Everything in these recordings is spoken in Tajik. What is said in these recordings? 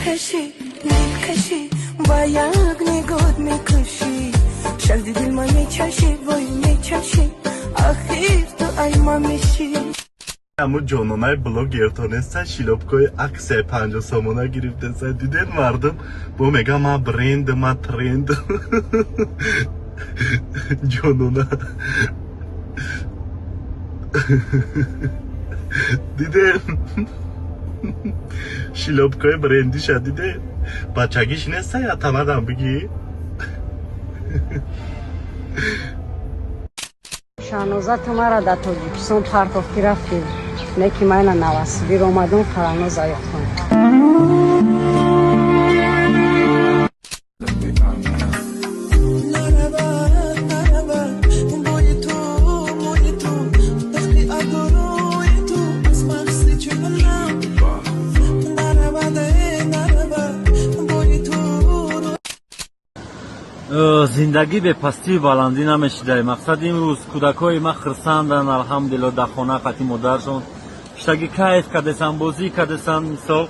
Мекашӣ, мекашӣ, ба як нигоҳ мекушӣ, шарди дил ма мечашӣ, вой мечашӣ, ахир ту ай ма мешӣ. Аму ҷононаи блогертонеста шилопкои аксияи 50 сомона гирифтеса, дидед, мардум бо мега ма бренд, ма тренд, ҷонона дидем, шилопкои брендиша дидед, бачагиш неста, я танадам бигӣ. Шаҳноза, ту мара дар Тоҷикистон партофтӣ, рафтӣ, не ки майна Новосибир омадум, Фараноза ёфтам. Наравад, наравад, бӯи ту, мӯи ту, тахти абрӯи ту аз мағзи ҷонам. Наравад, э, наравад, бӯи ту. Зиндагӣ бепастию баландӣ намешидай. Мақсад, имрӯз кӯдакҳои ма хирсанданд, алҳамдулилло, дар хона қати модаршон иштаги кайф кардесан, бозӣ кардесан. Мисол,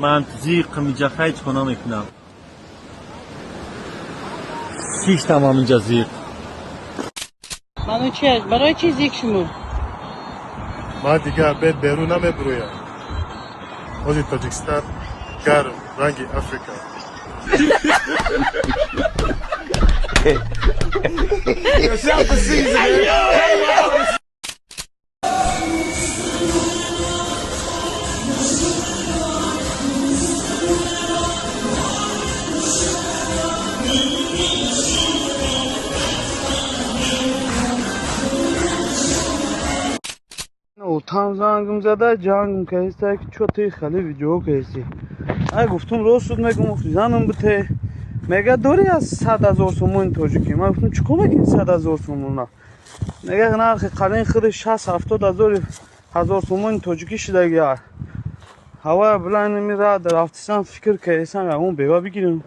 ман зиқ миҷа, ҳеҷ ко намекунам, шиштам ҳаминҷа зиқ. Ману чи аст? Барои чи зик шумо? Ман дигар бед берун намебурӯям. Ҳози Тоҷикистон гарм, ранги Африка. Там зангм зада, ҷангм каиста, ки чо ти хеле видео каисти. Ай, гуфтум, рост суд мегум, занам бите. Мега, дори аз 100 000 сомони тоҷикӣ. Ман гуфтум, чӣ кор мекунӣ 100 000 сомона? Мега, нархи қалин худи 60-70 ҳазор сомони тоҷикӣ шидаги. Ҳавая билан мира рафтисан, фикр каисам, ягон бева бигирем.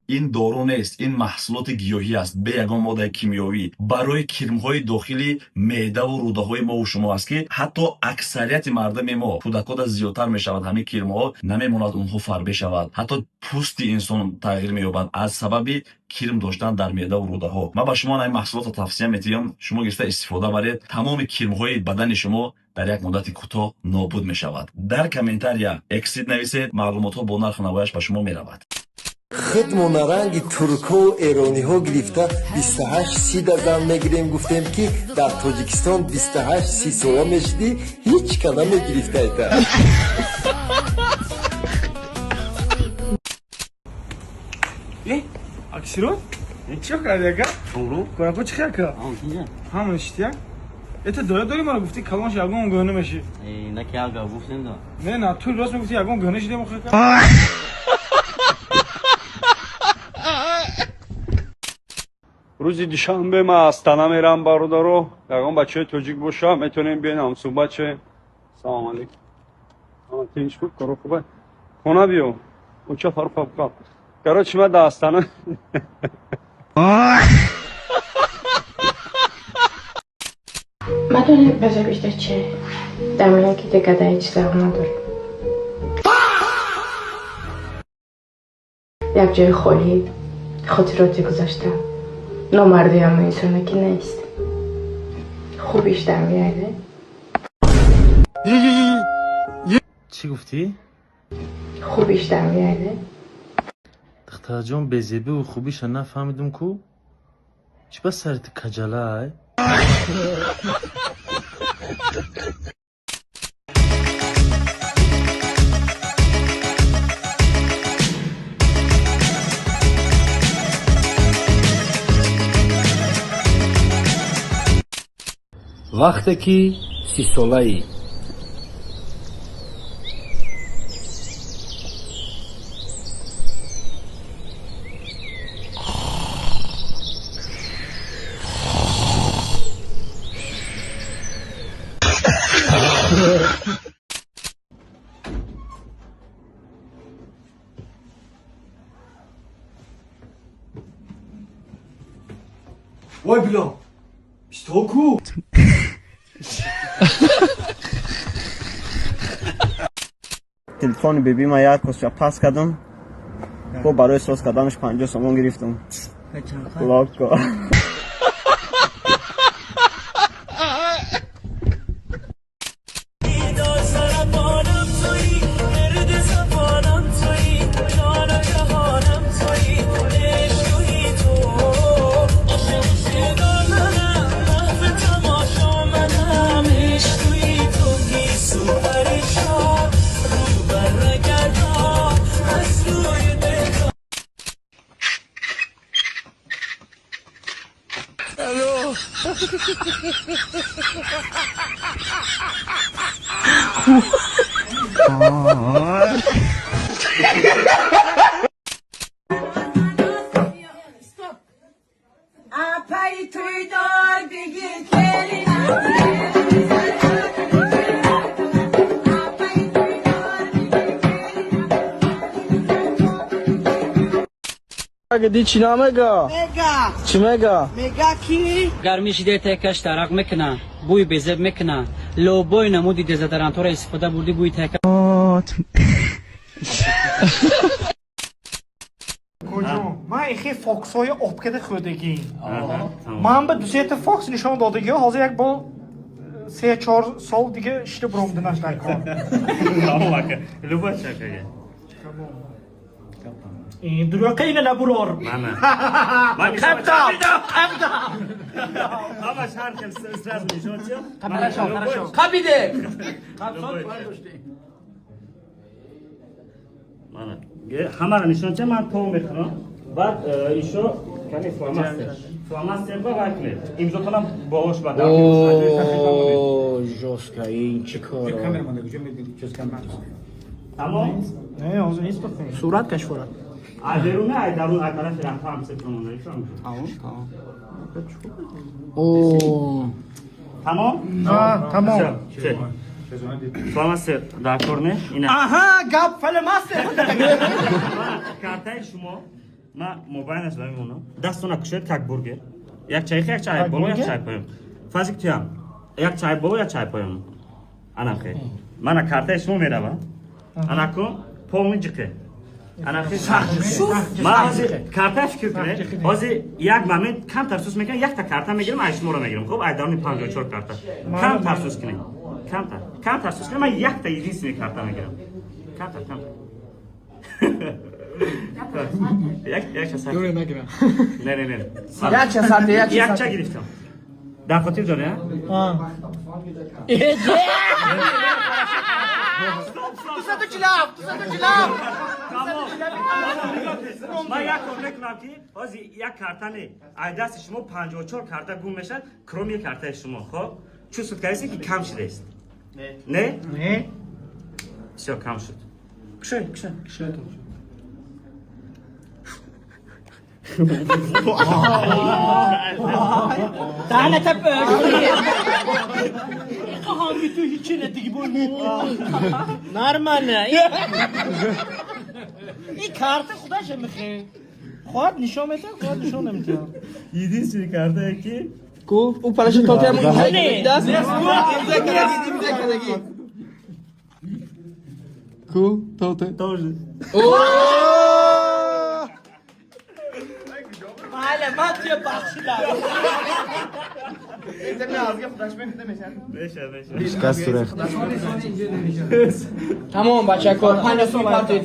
Ин дору нест, ин маҳсулоти гиёҳӣ аст, бе ягон моддаи кимиёвӣ, барои кирмҳои дохили меъдаву рӯдаҳои мову шумо аст, ки ҳатто аксарияти мардуми мо, кӯдакода зиёдтар мешавад. Ҳамин кирмҳо намемонад онҳо фарбе шавад, ҳатто пӯсти инсон тағйир меёбад аз сабаби кирм доштан дар меъдаву рӯдаҳо. Ман ба шумо ин маҳсулотро тавсия метиҳам, шумо гирифта истифода баред. Тамоми кирмҳои бадани шумо дар як муддати кӯтоҳ нобуд мешавад. Дар комментария «Эксид» нависед, маълумотҳо бо нарху навояш ба шумо меравад. Худмона ранги туркҳову эрониҳо гирифта, 28-30 да зан мегирем. Гуфтем, ки дар Тоҷикистон 28-30 сола мешудӣ, ҳеҷ ка намегирифтайта. Аксиро? Чӣ карди, ака? Корако чӣ ака? Ҳама ништяк. Это доя дори мара гуфти, калон ши, ягон гӯҳна меши. На ки ага гуфтем да. Не, на ту рост мегуфти, ягон гӯҳна шидем охир. Рӯзи душанбе ман Астана мерам, бародаро. Ягон бачаи тоҷик боша, метавонем биёем, ҳамсӯҳбат шавем. Салом алейкум, тинч хуб, коро хуба, хона биё, уча фарух абқаб. Короче, ман дар Астана. Медонӣ, безор бишта чӣ? Дар миён ки дигар дар ҳеҷ зарар надорӣ. Як ҷои холӣ, хотироти гузашта, номардии ҳама инсоне ки нест. Хубиш дар меяд, не? Чӣ гуфтӣ? Хубиш дар меяд, не? Духтарҷон, безебиву хубиша нафаҳмидум ку. Чӣ ба сари ту каҷалай? Вақте ки 30-солаӣ. Вой, Билол, бистол ку. Телефони бибима як косча пас кардам, бо барои соз карданаш 50 сомон гирифтам. Локо. Ди чӣ намега? Чӣ мега? Мега ки гармӣ шидаи тайкаш тарақ мекуна, бӯи безеб мекуна, лобои намуди дезодорантҳоро истифода бурди, бӯи тайка. Куҷо? Ман ихе фоксҳои обкада хӯрдагӣ. Ман ба дусета фокс нишон додагӣ, ҳозир як бо 3-4 сол дига шида буромдинаш дар кор. Любой чакага. Дурӯқа ина набурор. Мана. Қабдам, қабдам. Ҳамаш ҳар хел сразу нишон чиё. Хорошо, хорошо. Қабиде. Мана. Ҳамаро нишон чиё, ман то мехӯрам. Баъд ишо кани фломастер. Фломастер ба вай кунед. Имзотонам болош ба дар. О, жёстко, ин чӣ кор? Тамом? Не, ҳозир нест. Сурат кашфорад. Ай берун, ай дарун, ай тарафи рафтам се томон. Тамом, тамом. О. Тамом? А, тамом. Фломастер дар кор не? Ина. Аҳа, гап фломастер. Картаи шумо ма мобайлаш ба мемонам. Дастона кушед как бургер. Як чай, як чай боло, як чай поён. Фазик туям. Як чай боло, як чай поён. Ана хе. Мана картаи шумо мерава. Ана кун полный ҷиқе. Ана хе. Ма ҳозир карта фикр кунед. Ҳозир як момент камтар сус мекунам, якта карта мегирам, ай шуморо мегирам. Хуб, ай даруни 54 карта. Камтар сус кунед. Камтар. Камтар сус кунед, ман якта единственный карта мегирам. Камтар, камтар. Як ча сар. Дуре нагирам. Не, не, не. Як ча сар, як ча сар. Як ча гирифтам. Дар хотир дорӣ, а? Дусаду чилав, дусаду чилав. Ман як кор мекунам ки ҳозир як карта не, ай дасти шумо 54 карта гум мешавад, кроме картаи шумо. Хоб? Чӯ суд кардест ки кам шудааст? Не? Не. Всё, кам шуд. Кушой, кушой. Кушой. Даҳната ҳами ту ҳичи надиги бо Нормально. Ин карта худаша мехе. Хоҳад нишон метиҳад, хоҳад нишон наметиҳад. Единственный картае ки Ку, ӯ параша тотиам даст. Ку, тоте. Тоже. Майла, ман туя бахшидам. Меша, меша. Шикаст сурехт. Тамом, бачако, 5 сом партоед.